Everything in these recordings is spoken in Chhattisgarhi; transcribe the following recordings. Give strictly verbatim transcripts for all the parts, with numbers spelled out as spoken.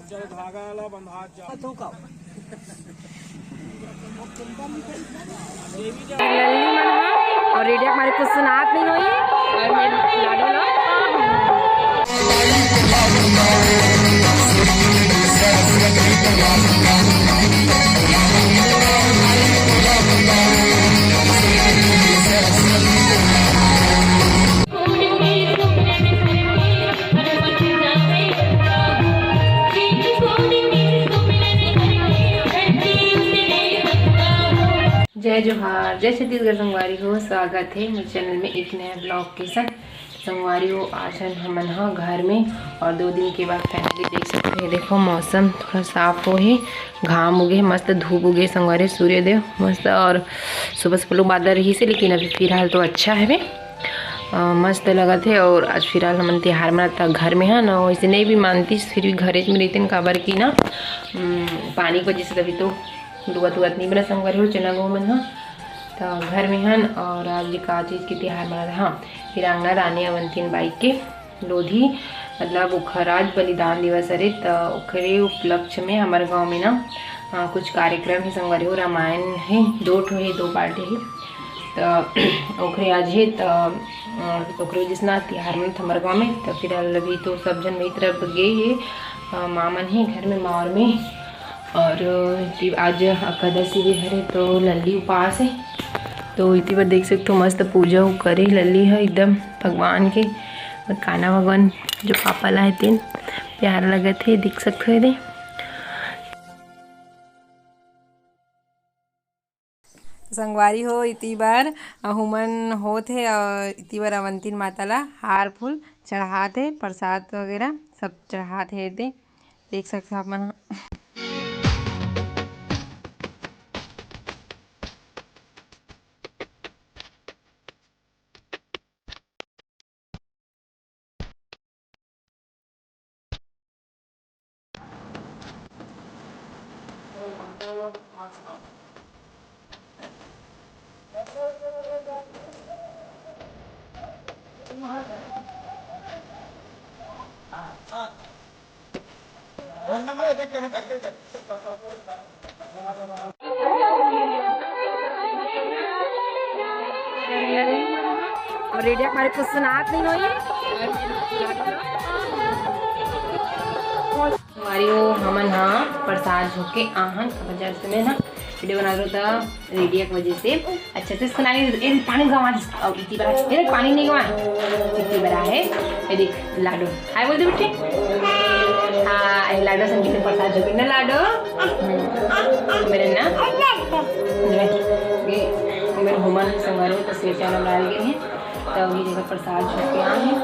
लल्ली मन ह और रेडिया के मारे कुछ सुनात नहीं होई और मैं लाडो ला जय जोहार, जय छत्तीसगढ़ संगवारी हो, स्वागत है मोर चैनल में एक नया ब्लॉग के साथ। संगवारी हो, आज हन हमन ह घर में और दो दिन के बाद finally देख सकते हैं। देखो, मौसम थोड़ा साफ हो है, घाम उगे, मस्त धूप उगे संगवारी, सूर्यदेव मस्त। और सुबह सुबह लोग बादल रही से, लेकिन अभी फिलहाल तो अच्छा है। अ, मस्त लगत है। और आज फिलहाल हमन तिहार मनात घर में है ना, वैसे नहीं भी मानती, फिर भी घरे में रहते हैं, काबर की ना, उम, पानी की वजह से तभी तो लुअत उअत नहीं बना संगवारी हो, चना गहूँ मन ह। त घर में हन और आज का चीज के तिहार मनात, हाँ, फिर अंगना रानी अवंतीन बाई के लोधी, मतलब ओखर आज बलिदान दिवस हरे, त ओखरे उपलक्ष्य में हमर गांव में ना, अ, कुछ कार्यक्रम हे संगवारी हो, रामायण हे, दो ठो हे, दो पार्ट हे, त ओखरे आज हे, त, अ, ओखरे वजह से ना तिहार में हमर गांव में, त फिलहाल अभी तो सब झन वही तरफ गे हे, अ, माँ मन हे घर में, माँ और में, और आज एकादशी भी हरे तो लल्ली उपास है। तो इति बर देख सकते हो मस्त पूजा वो करे लल्ली है एकदम भगवान के। और काना भगवान जो पापा ला है तेन प्यार लगत है, देख सकते हो दे। संगवारी हो, इति बर अहुमन होत हे और इति बर अवंतीन माता ला हार फूल चढ़ात हे, प्रसाद वगैरह सब चढ़ात हे। दे देख सकते हो आप मन। और रेडिया के मारे कुछ सुनात नहीं होई। हमारी वो हमन हा प्रसाद झोंके आहन, अब जब से मैं ना वीडियो बना रहा था रेडिया की वजह से। अच्छा से सुनाई, ए, पानी गवा दे। अब इतनी बड़ा, ए, पानी नहीं गवा, इतनी बड़ा है। ये देख, लाडो, हाय बोल दे बेटे। हाँ, ये लाडो संगीत में प्रसाद जो भी ना लाडो। हम्म, मेरे ना, ये, ये मेरे होमन संगवारी तो सेव चावल डाल गए हैं। तो ये जगह प्रसाद झोंके आए हैं।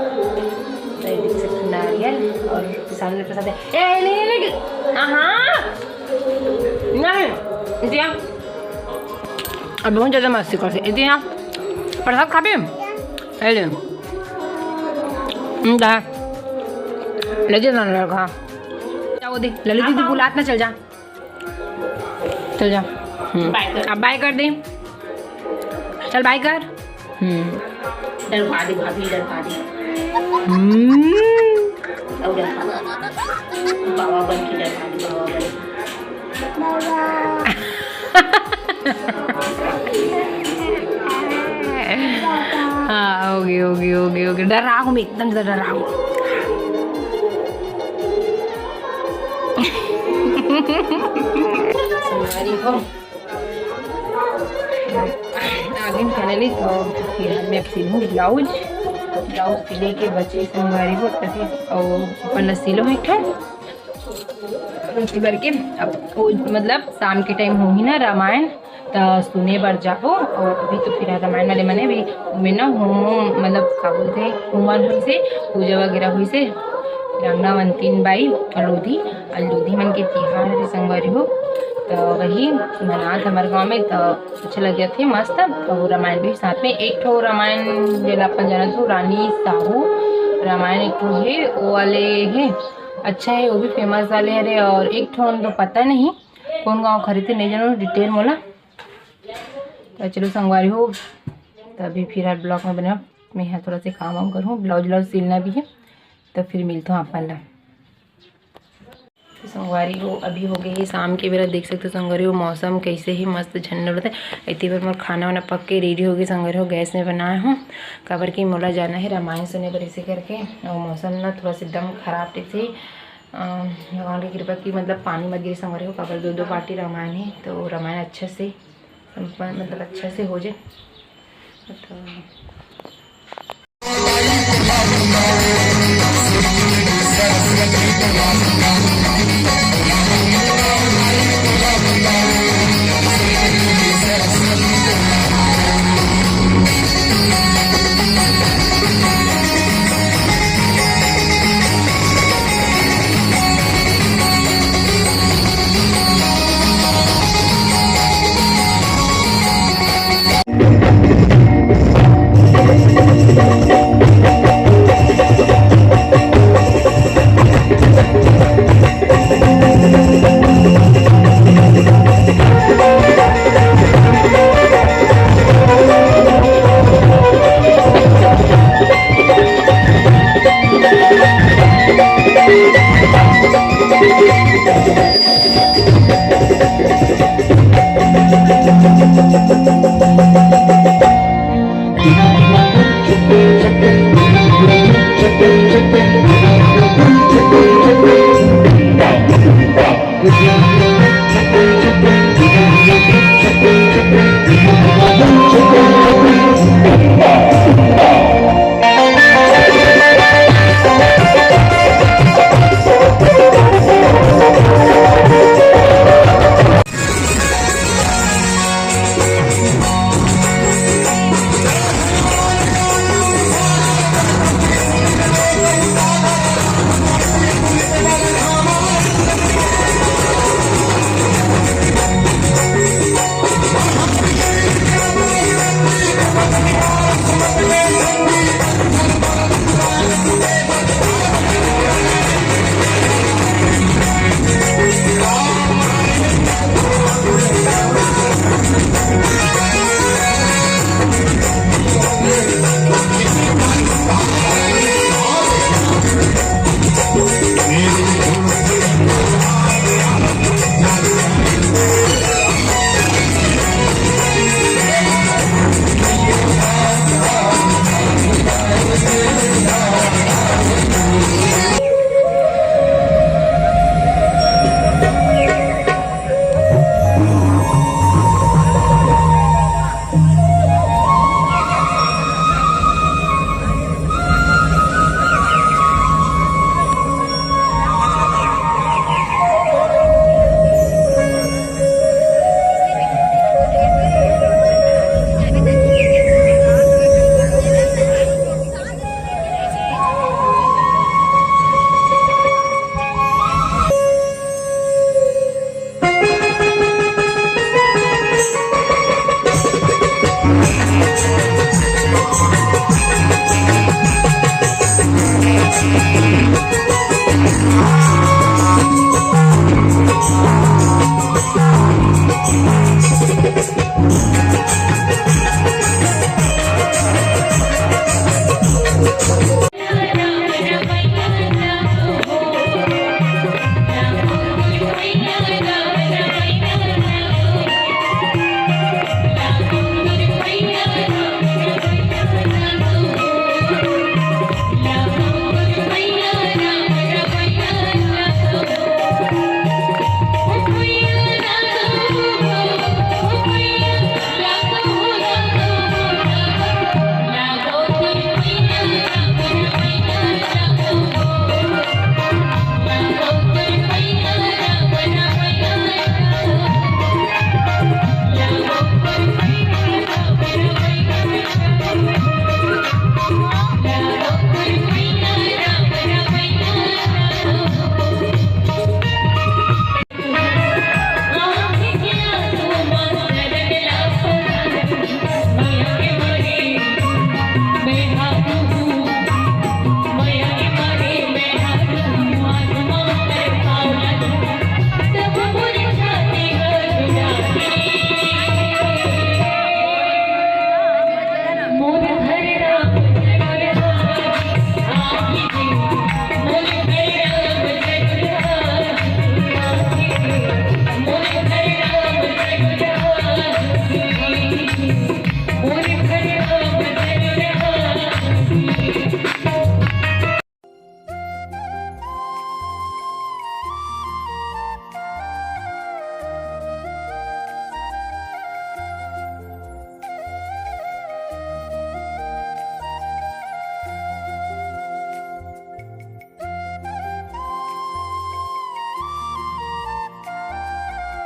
तो ये देख सकते हैं नारियल और सामने प्रसाद है। ए, ले, ले, ले। हाँ, हाँ। नहीं, दिया। अब बहुत ज्यादा मस्ती करते। इतनी ना प्रसाद खाबे? ए ले। हम्म, दा। ले जा ना लड़का। जा वो दे, ललित दीदी बुलात ना, चल जा। चल जा। हम्म। बाय कर। अब बाय कर दे। चल बाय कर। हम्म। डरपा दे भाभी, डरपा दे। हम्म। और डरपा दे। बाबा बन के डरपा दे, बाबा बन के। हाँ, होगी, होगी, होगी, होगी। डरा हूँ मैं, एकदम ज्यादा डरा हूँ। संगवारी हो, आगे finally तो फिर मैं अब सिलूँ ब्लाउज। ब्लाउज सिले के बचे संगवारी हो, तभी और अपन ला सिलो एक ठो। उसी करके अब वो, मतलब, शाम के टाइम होही ना रामायण, त सुने बर जाबो। और अभी तो फिर रामायण वाले मने भी में ना होम, मतलब, का बोलते हैं, होमन होइसे, पूजा वगैरह होइसे। रंगनावंतीन बाई अलोधी, अलोधी मन के तिहार हरे संगवारी हो। त वही मनात हमर गाँव में, त अच्छा लग जाथे, मस्त। तो रामायण भी साथ में, एक ठो रामायण जेला अपन जानत हो, रानी साहू रामायण एक ठो हे, वो वाले हे, अच्छा है, वो भी famous वाले हरे। और एक ठो तो पता नहीं कौन गाँव खरीदे, नहीं जानो detail मोला। तो चलो संगवारी हो, तभी फिर हर ब्लॉग में बना। मैं यहाँ थोड़ा सा काम वाम करूँ, ब्लाउज व्लाउज सिलना भी है, तो फिर मिलता हूँ अपन ला। तो संगवारी हो, अभी हो गए हे शाम के बेरा। देख सकते हो संगवारी हो, मौसम कैसे ही मस्त झंडा उड़त हे। इतनी बार मोर खाना वाना पक के ready हो गए संगवारी हो, गैस में बनाए हूँ, काबर कि मोला जाना है रामायण सुने बर, इसे करके। और मौसम ना थोड़ा सा एकदम खराब टाइप से, अ, भगवान की कृपा की, मतलब, पानी मत गिरे संगवारी हो, काबर दो दो पार्टी रामायण है, तो रामायण अच्छे से संपन्न, मतलब, अच्छे से हो जाए। तो